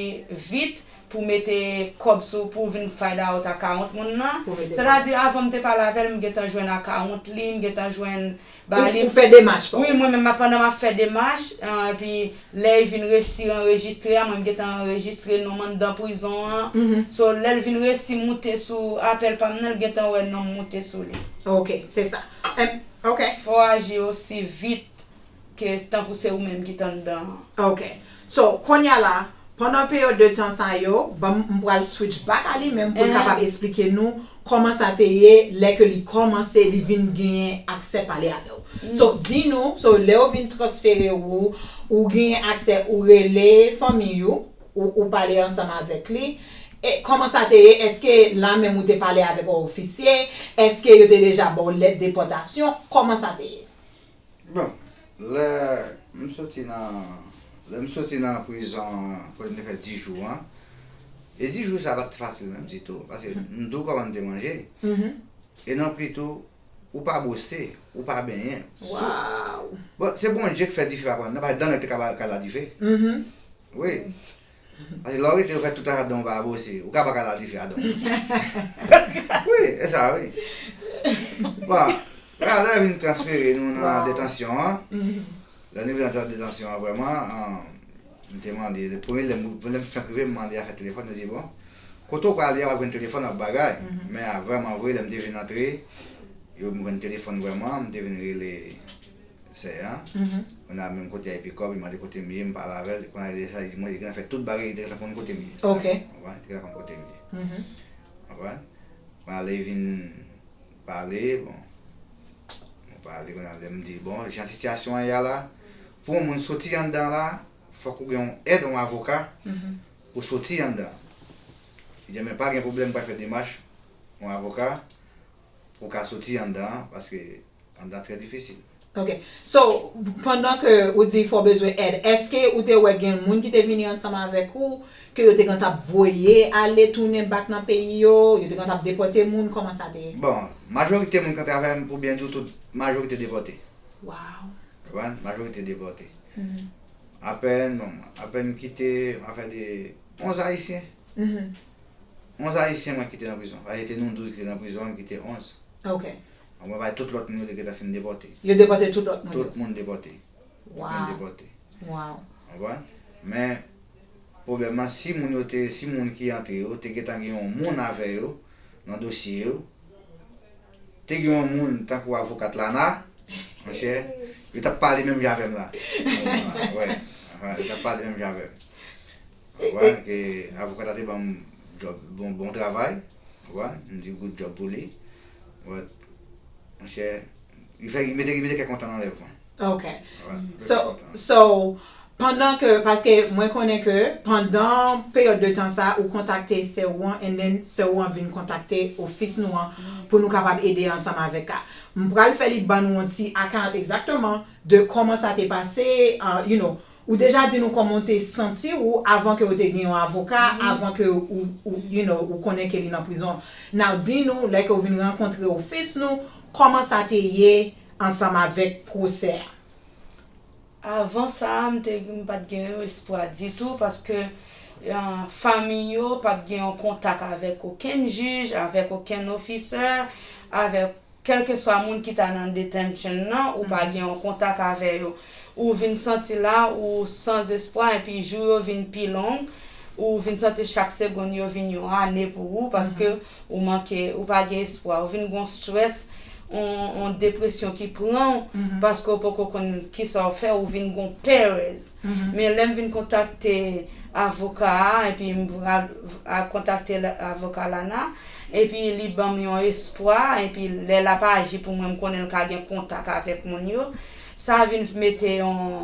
vit, pou mete kòb sou, pou vin find out account moun nan. Pou mete Sètadi, avan m te pale avè l, m gentan jwenn account li, m gentan jwenn ba Ou, li. Ou fè demach pa Wi, w. Mwen menm, pandan m ap fè demach, an, epi lè l vin resi anrejistre a, mwen m gentan anrejistre non m anndan prizon an. So, lè l vin resi moute sou apèl pa m nan, l gentan wè non m moute sou li. Ok, se sa. Em, ok. Fò w aji osi vit ke tankou se ou menm ki t anndan an. Ok. So, kounye a la, pandan peryòd de tan sa yo, ban m, m pral switch back a li menm pou l Mhm. kapab eksplike nou kòman sa te ye lè ke li kòmanse, li vin genyen aksè pale avè w. So, di nou, so, lè yo vin transfere ou, ou genyen aksè, ou rele fanmi ou, ou, ou pale ansanm avèk li. E kòman sa te ye? Èske la menm ou te pale avèk yon ofisye? Èske yo te deja ba w lèt depòtasyon? Kòman sa te ye? Bon, lè m soti nan lè m soti nan prizon an, kote m te fè dis jou an, e dis jou sa pa t fasil menm ditou, paske m di w kòman m te manje, e non pli tou, ou pa bwose, ou pa benyen. Wow! Bon, se Bondye k fè dife pa pran nan, paske dan nèg te ka ba kay la dife. Mhm. Wi. Paske lè w rete, ou fè tout tan adan, ou pa bwose, ou ka ba kay la dife adan. Wi, e sa, wi. Bon, la, lè vin transfere nou nan Wow. Detansyon an. Mhm. Lè nou vin nan detansyon an, vrèman, an, m te mande, premye lè m lè m fèk rive, m mande afè telefòn, yo di, bon, kote w prale a, w ap jwenn telefòn, w ap bagay. Men a, vrèman vre, lè m te vin antre, yo m jwenn telefòn vrèman, m te vin rele sè a. Mhm. Kounye a menm kote a epi kòb, li mande kote m ye, m pale avè l, kounye a li sa, li di mwen, li gentan fè tout bagay, li te gentan konn kote m ye. Ok. Konprann? Li te gentan konn kote m ye. Mhm. Konprann? Kounye a lè vin pale, bon, nou pale, kounye a lè m di, bon, jan sitiyasyon an ye a la, pou yon moun soti anndan la, fòk ou gen yon èd, yon avoka, Mhm. pou soti anndan. Li di, men pa gen pwoblèm, m pral fè demach, yon avoka, pou w ka soti anndan an, paske anndan trè difisil. Ok. So, pandan ke ou di fò w bezwen èd, èske ou te wè gen moun ki te vini ansanm avèk ou, ke yo te gentan ap voye ale tounen back nan peyi yo, yo te gentan ap depòte moun, kòman sa te ye? Bon, majorite moun k travay pou byen di w tout, majorite depòte. Wow. Konprann? Majorite depòte. Mhm. Apèn, bon, apèn kite, afè de onz Ayisyen. Mhm. Onz Ayisyen mwen kite nan prizon. Paske te nou douz ki te nan prizon, mwen kite onz. Ok. Mwen bay tout lòt moun yo te gentan fin depòte. Yo depòte tout lòt moun yo. Tout moun depòte. Yo fin Wow. depòte. Wow. Konprann? Men, pwoblèm nan, si moun yo te, si moun ki antre yo, te gentan gen yon moun avè yo, nan dosye yo, te gen yon moun tankou avokat Lana, monchè, yo t ap pale menm jan avè m la. Wè, wè, yo t ap pale menm jan avè m. Wè, ke avokat la te ban m djòb, bon, bon travay. Wè, m di good job pou li. Wè, monchè, li fè, li mete, li mete kè kontan nan lèv mwen. Ok. Wè, li mete kè So, kontan. so, pandan ke, paske mwen konnen ke pandan peryòd de tan sa, ou kontakte sè ou an, and then sè ou an vin kontakte ofis nou an pou nou kapab ede ansanm avèk ka. M pral fè li ban nou yon ti account egzakteman de kòman sa te pase, uh, you know, ou deja di nou kòman w te santi w avan ke w te gen yon avoka, avan ke ou, ou, you know, ou konnen ke li nan prizon. Now, di nou, lè ke w vin rankontre ofis nou, kòman sa te ye ansanm avèk pwosè a? Avan sa a, m te, m pa t gen yon espwa ditou, paske, ah, fanmi yo pa t gen yon kontak avèk okenn jij, avèk okenn ofisè, avèk kèlkeswa moun ki ta nan detention nan, ou pa gen yon kontak avè yo. Ou vin santi la, ou san espwa, epi jou yo vin pi long, ou vin santi chak segonn yo vin yon ane pou ou, paske ou manke, ou pa gen espwa, ou vin gon strès, on, on depresyon ki pran w, paske ou poko konn kisa w fè, ou vin gon pèrèz. Men lè m vin kontakte avoka a, epi m a, a kontakte la, avoka Lana, epi li ban m yon espwa, epi lè l ap aji pou mwen, m konnen l ka gen kontak avèk moun yo. Sa vin mete yon,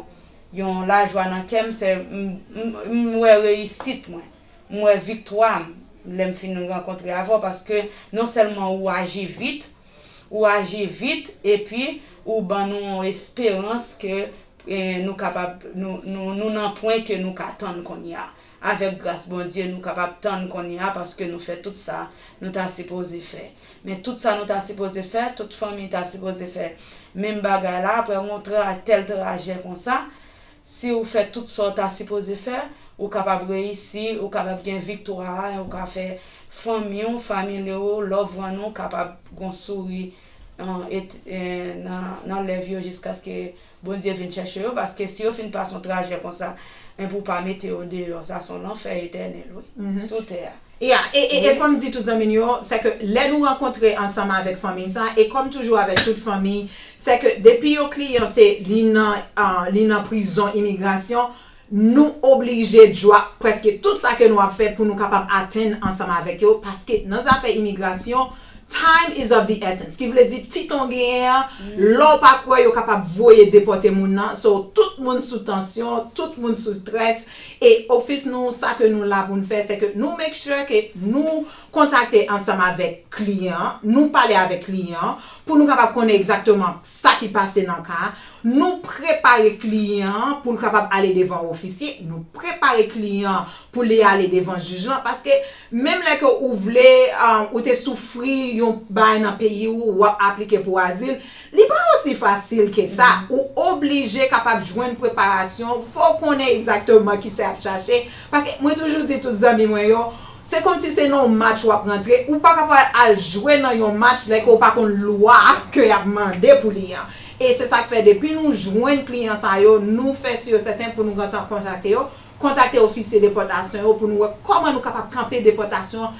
yon lajwa nan kè m, se m, m, m wè reyisit mwen. M wè viktwa m lè m fin rankontre avè w, paske non sèlman ou aji vit, ou aji vit, epi ou ban nou yon esperans ke, eh, nou kapab, nou, nou, nou nan pwen ke nou ka tann kounye a. Avèk gras Bondye, nou kapab tann kounye a, paske nou fè tout sa nou ta sipoze fè. Men tout sa nou ta sipoze fè, tout fanmi ta sipoze fè menm bagay la, apre yon tra-, tèl trajè konsa, si w fè tout sa w ta sipoze fè, Ou kapab reyisi, ou kapab gen viktwa, ou ka fè fanmi w, family w, loved one ou kapab gon souri, an, et, eh, nan, nan lèv yo jiskaske Bondye vin chèche yo, paske si yo fin pase yon trajè konsa, enben ou pa mete yo deyò, sa se yon lanfè etènèl, wi, sou tè a. Yeah, e, e, e fò m di tout zanmi n yo, se ke lè nou rankontre ansanm avèk fanmi sa, e kòm toujou avèk tout fanmi, se ke depi yon kliyan se li nan, ah, li nan prizon imigrasyon, nou oblije drop prèske tout sa ke nou ap fè pou nou kapab atenn ansanm avèk yo, paske nan zafè imigrasyon, time is of the essence, ki vle di ti tan w genyen an, lè w pa kwè yo kapab voye depòte moun nan, so tout moun sou tansyon, tout moun sou strès, e ofis nou, sa ke nou la pou n fè, se ke nou make sure ke nou kontakte ansanm avèk kliyan an, nou pale avèk kliyan an, pou nou kapab konnen egzakteman sa ki pase nan ka a, nou prepare kliyan an pou l kapab ale devan ofisye, nou prepare kliyan an pou li ale devan jij lan, paske menm lè ke ou vle, um, ou te soufri yon bagay nan peyi w, w ap aplike pou azil, li pa osi fasil ke sa. Ou oblije kapab jwenn preparasyon, fò w konnen egzakteman kisa y ap chache, paske mwen toujou di tout zanmi mwen yo, se kòmsi se nan yon match w ap rantre, ou pa ka pral al jwe nan yon match lè ke w pa konn lwa ke y ap mande pou li an. E se sa k fè depi nou jwenn kliyan sa yo, nou fè si e sèten pou nou gentan kontakte yo, kontakte ofisye depòtasyon yo pou nou wè kòman nou kapab kanpe depòtasyon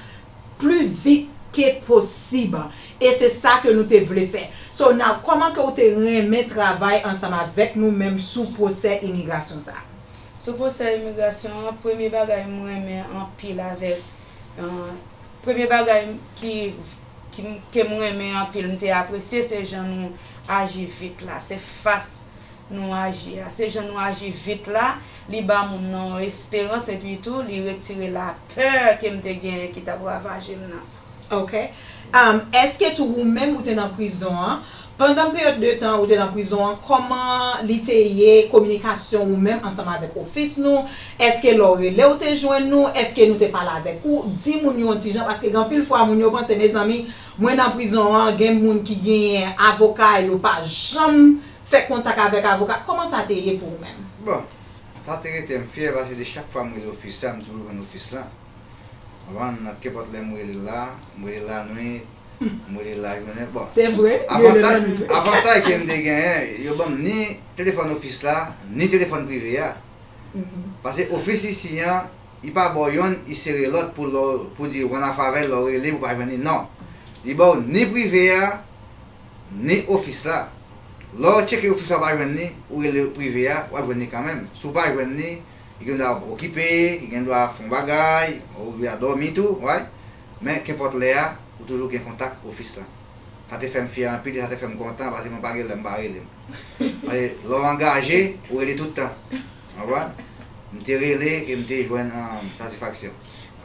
pli vit ke posib. E se sa ke nou te vle fè. So, now, kòman ke ou te renmen travay ansanm avèk nou menm sou pwosè imigrasyon sa a? Sou pwosè imigrasyon an, premye bagay m renmen anpil avèk, euh, premye bagay ki, ki, ke m renmen anpil, m te apresye, se jan nou aji vit la, se fas nou aji a. Se jan nou aji vit la, li ba moun nan yon esperans, epi tou, li retire lapè ke m te genyen ki t ap ravaje m nan. Ok. Um, èske tou ou menm ou te nan prizon an? Pandan peryòd de tan ou te nan prizon an, kòman li te ye kominikasyon ou menm ansanm avèk ofis nou? Èske lè w rele ou te jwenn nou? Èske nou te pale avèk ou? Di moun yo yon ti jan, paske gen anpil fwa moun yo panse, mezanmi, mwen nan prizon an, gen moun ki genyen avoka, yo pa janm fè kontak avèk avoka. Kòman sa te ye pou ou menm? Bon, sa te rete m fyè, paske de chak fwa m rele ofis la, m toujou jwenn ofis la. Konprann? Nan kenpòt lè m rele la, m rele lannwit, m rele lajounen. Bon, se vre, li rele lannwit, wi. Avantay ke m te genyen, yo ban m ni telefòn ofis la, ni telefòn prive a. Paske ofis isi an, li pa ba w yonn, li sere lòt pou lè w, pou di w rann afè avè l, lè w rele pou w pa jwenn li. Non. Li ba w ni prive a, ni ofis la. Lè w tcheke ofis la, w pa jwenn li, ou rele prive a, w ap jwenn li kanmenm. Si w pa jwenn li, li gendwa okipe, li gendwa fè yon bagay, ou gendwa dòmi tou, right? Men kenpòt lè a, ou toujou gen kontak ofis la. Sa te fè m fyè anpil, e sa te fè m kontan, paske mwen pa gen lè m pa rele m. Paske lè w angaje, ou rele tout tan. Konprann? M te rele e m te jwenn, um, satisfaksyon.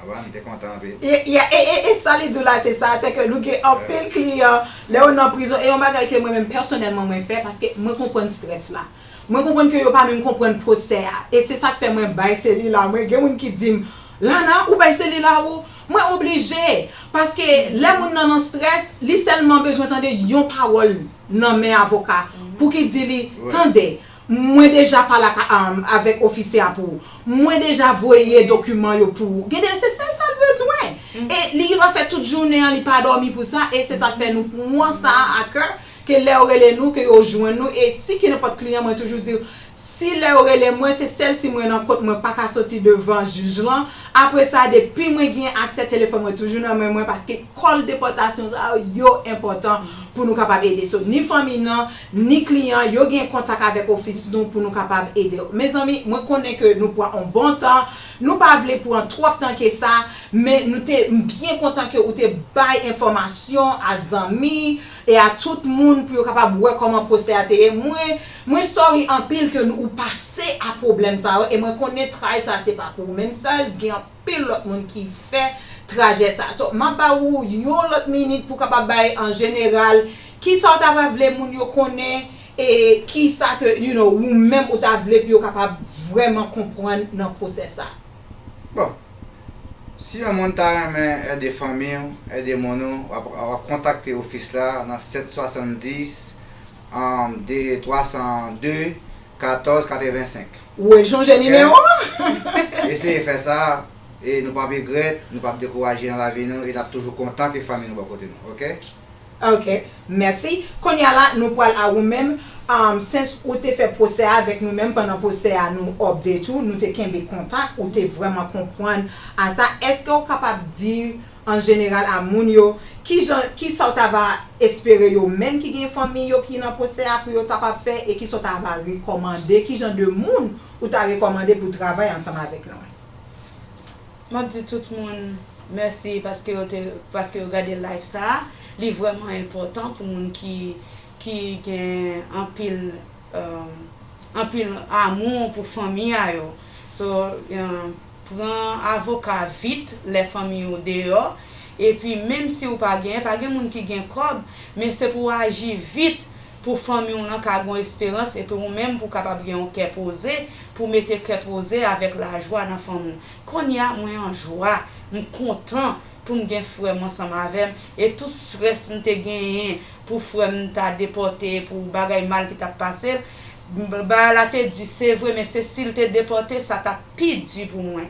Konprann? M te kontan anpil. E, e, e, e, e sa li di w la, se sa, se ke nou gen anpil kliyan, lè yo nan prizon, e yon bagay ke mwen menm pèsonèlman mwen fè, paske mwen konprann strès la. Mwen konprann ke yo pa menm konprann pwosè a. E se sa k fè mwen bay seli la. Mwen gen moun ki di m, "Lana, ou bay seli la ou?" Mwen oblije. Paske lè moun nan nan strès, li sèlman bezwen tande yon pawòl nan men avoka pou ki di li, "Tande, mwen deja pale ak, um, avèk ofisye a pou ou. Mwen deja voye dokiman yo pou ou." Gen de lè, se sèl sa l bezwen. E li gendwa fè tout jounen an, li pa dòmi pou sa. E se sa k fè nou pran sa a kè. Ke lè yo rele nou, ke yo jwenn nou, e si ki nenpòt kliyan, mwen toujou di, si lè yo rele mwen, se sèl si mwen nan kont mwen pa ka soti devan jij lan. Apre sa, depi mwen gen aksè telefòn mwen toujou nan men mwen, paske kòl depòtasyon sa yo, yo enpòtan pou nou kapab ede. So, ni fanmi nan, ni kliyan, yo gen kontak avèk ofis nou pou nou kapab ede yo. Mezanmi, mwen konnen ke nou pran yon bon tan, nou pa vle pran twòp tan ke sa, men nou te, m byen kontan ke ou te bay enfòmasyon a zanmi, e a tout moun pou yo kapab wè kòman pwosè a te ye. Mwen, mwen sorry anpil ke nou, ou pase a pwoblèm sa yo, e mwen konnen travay sa se pa pou ou menm sèl, gen anpil lòt moun ki fè trajè sa. So, m ap ba ou yon lòt minit pou kapab bay an jeneral, kisa w ta va vle moun yo konnen, e kisa ke, you know, ou menm ou ta vle pou yo kapab vrèman konprann nan pwosè sa. Bon, si yon moun ta renmen ede fanmi w, ede moun ou, w ap, w ap kontakte ofis la nan sèt swasanndis, um, de, twa san de, katòz katrevensenk. Ou rechonje nimewo a? Eseye fè sa, e nou p ap regrèt, nou p ap dekouraje nan lavi nou, e n ap toujou kontan ke fanmi nou bò kote nou, oke? Ok, mèsi. Kounye a la, nou pral a ou menm. Um, since ou te fè pwosè a avèk nou menm, pandan pwosè a nou update ou, nou te kenbe kontak, ou te vrèman konprann a sa. Èske ou kapab di an jeneral a moun yo ki jan, ki sa w ta va espere yo menm ki gen fanmi yo ki nan pwosè a pou yo ta kapab fè, e ki sa w ta va rekòmande, ki jan de moun ou ta rekòmande pou travay ansanm avèk nou? M ap di tout moun mèsi paske yo te paske yo gade live sa a. Li vrèman enpòtan pou moun ki ki gen anpil um, anpil amou pou fanmi a yo. So, um, pran avoka vit lè fanmi ou deyò. Epi menm si ou pa genyen, pa gen moun ki gen kòb, men se pou w aji vit pou fanmi w lan ka gon esperans epi ou menm pou w kapab gen yon kè poze, pou w mete kè poze avèk lajwa nan fanmi w. Kounye a mwen an jwa, m kontan pou m gen frè m ansanm avè m, e tout strès m te genyen pou frè m ta depòte, pou bagay mal ki t ap pase l, bagay la te di, se vre, men se si l te depòte, sa t ap pi di pou mwen.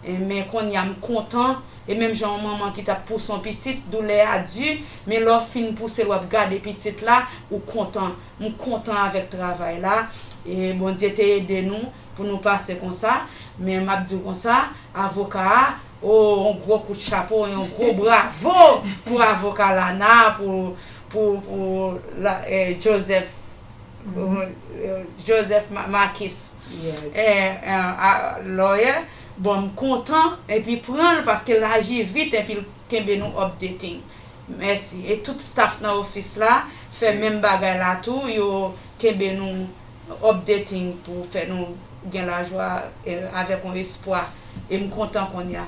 Men kounye a m kontan, e menm jan yon manman ki t ap pouse yon pitit, doulè a di, men lè w fin pouse l, w ap gade pitit la, ou kontan. M kontan avèk travay la, e Bondye te ede nou pou nou pase konsa, men m ap di w konsa, avoka a, o, yon gwo kout chapo, yon gwo bravo pou avoka Lana, pou, pou, pou la, eh, Joseph, eh, Joseph Ma- Marquis, eh, eh, a- lawyer. Bon, m kontan, epi pran l paske l aji vit epi l kenbe nou updating. Mèsi. E tout staff nan ofis la fè menm bagay la tou, yo kenbe nou updating pou fè nou gen lajwa eh, avèk yon espwa. E m kontan kounye a.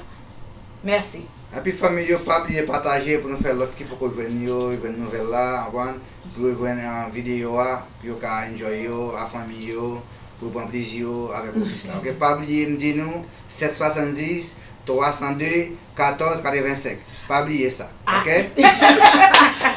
Mèsi. Epi fanmi yo, pa bliye pataje pou nou fè lòt ki poko jwenn yo, jwenn nouvèl la, anprann, pou yo jwenn eh, videyo a, pou yo ka enjoy yo, a fanmi yo, pou yo pran plezi yo avèk ofis la. Ok, pa bliye m di nou, sèt swasanndis, twa san de, katòz katrevensenk. Pa bliye sa, ok?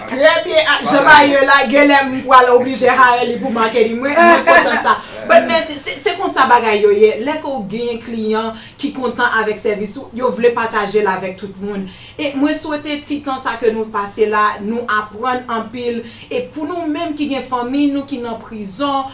Trè byen, ah, jan bagay yo ye la, genlè m pral oblije hire li pou marketing mwen, mwen kontan sa. But men se, se, se konsa bagay yo ye. Lè ke w genyen kliyan ki kontan avèk sèvis ou, yo vle pataje l avèk tout moun. E mwen swete ti tan sa ke nou pase la, nou aprann anpil. E pou nou menm ki gen fanmi nou ki nan prizon,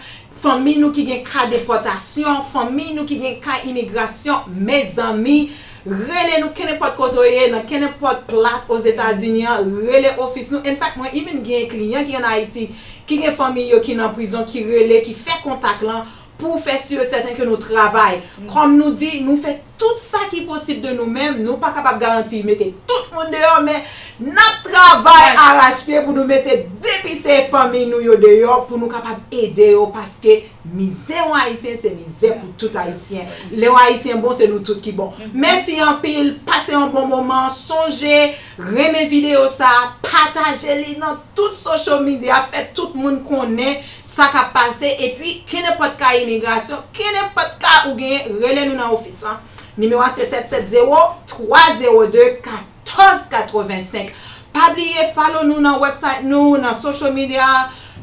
fanmi nou ki gen ka depòtasyon, fanmi nou ki gen ka imigrasyon, mezanmi, rele nou kenenpòt kote w ye, nan kenenpòt plas Ozetazini an, rele ofis nou. In fact, mwen even gen kliyan ki ann Ayiti, ki gen fanmi yo ki nan prizon, ki rele, ki fè kontak lan pou fè si e sèten ke nou travay. Kòm nou di, nou fè tout sa ki posib de nou menm, nou pa kapab garanti mete tout moun deyò, men n ap travay arachpye pou nou mete depi se fanmi nou yo deyò, pou nou kapab ede yo, paske mizè yon Ayisyen se mizè pou tout Ayisyen. Lè yon Ayisyen bon, se nou tout ki bon. Mèsi anpil, pase yon bon moman, sonje renmen videyo sa, pataje li nan tout social media, fè tout moun konnen sa k ap pase, epi kenenpòt ka imigrasyon, kenenpòt ka ou genyen, rele nou nan ofis lan. Nimewo a se sèt sèt zewo, twa zewo de, katòz katrevensenk. Pa bliye follow nou nan website nou, nan social media,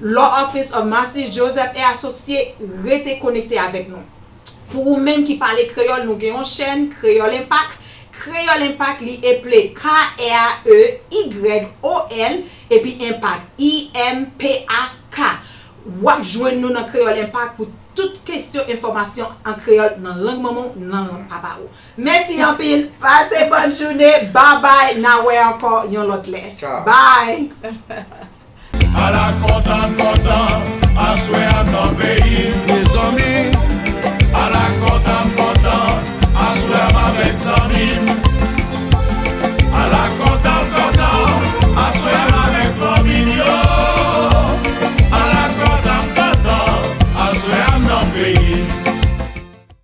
Law Office of Marcy Joseph et Associés, rete konekte avèk nou. Pou ou menm ki pale kreyòl, nou gen yon chèn, Kreyòl Enpak. Kreyòl Enpak, li eple K R E Y O L, epi Enpak, I M P A K. W ap jwenn nou nan Kreyòl Enpak pou tout kesyon enfòmasyon an kreyòl nan lang manman w, nan lang papa w. Mèsi anpil, pase bòn jounen, babay, n a wè ankò yon lòt lè. Bye! Ala kontan kontan, aswè a m nan peyi m. Mezanmi, ala kontan kontan, aswè a m avèk zanmi m. Ala kontan